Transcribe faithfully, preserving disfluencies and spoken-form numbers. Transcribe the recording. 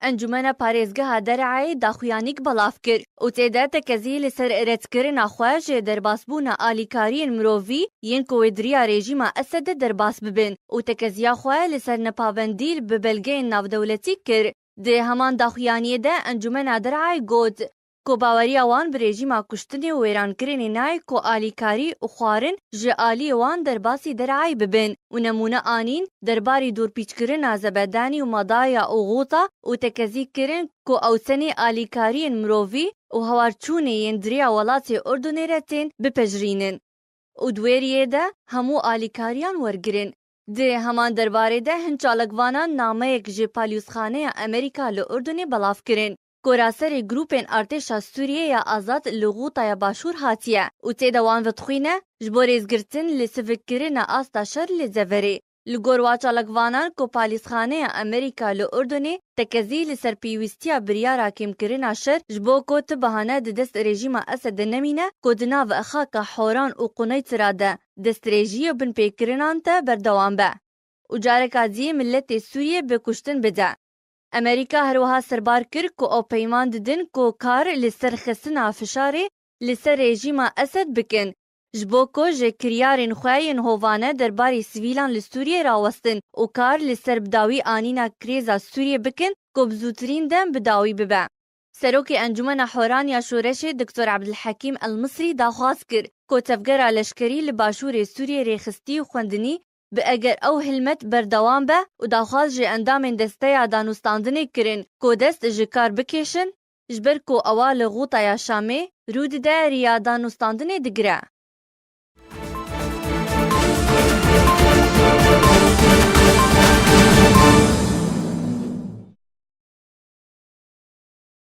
Encûmena Parêzgeha Derayê daxuyanîk belav kir û tê de tekezî li ser redkirina xwe ji derbasbûna alîkariyên mirovî yên ku wê di riya rejîma Esed de derbas bibin û tekeziya xwe li ser nepabendî bi belgeyên navdewletî kir. Di heman daxuyaniyê de Encûmena Derayê got ku baweriya wan bi rejîma kuştinê û wêrankirinê nayê ku alîkarî û xwarin ji aliyê wan derbasî Derayê bibin û nemûne anîn derbarî dûrpîçkirina Zebedanî û Madaya û Xûta û tekezî kirin ku ew tenê alîkariyên mirovî û hewarçûnê yên di riya welatê Urdunê re tên bipejirînin û di wê riyê de hemû alîkariyan wergirin. Di heman derbarê de hin çalakvanan nameyek ji Palyûzxaneya Amerîka li Urdunê belav kirin, ku raserê grûpên artêşa Sûriyê ya azad li Xûtaya Başûr hatiye û tê de wan vedixwîne ji bo rêzgirtin li sivikkirina asta şer li deverê. Li gor wa çalakvanan ku Palyûzxaneya Amerîka li Urdunê tekezî li ser pêwîstiya biryara kêmkirina şer ji bo ku tu bahane di dest rejîma Esed de nemîne ku di nav xaka Horan û Quneytira de destdirêjiyê binpêkirinan te berdewam be û careka dî miletê Sûriyê bi kuştin bide. Amerîka her wiha serbar kir ku ew peyman didin ku kar li ser xistina fişarê li ser rejîma Esed bikin, ji bo ku ji kiryarên xwe yên hovane derbarê sivîlan li Sûriyê rawestin û kar li ser bi dawî anîna krêza Sûriyê bikin ku bi zûtirîn dem bi dawî bibe. Serokê Encûmena Horan ya Şoreşê Doktor Ebdulhekîm El Misrî daxwaz kir ku tevgera leşkerî li başûrê Sûriyê rêxistî û xwendinî bi eger ew hilmet berdewam be û daxwaz ji endamên Desteya Danûstandinê kirin ku dest ji kar bikêşin, ji ber ku ewa li Xûtaya Şamê rû dide riya danûstandinê digire.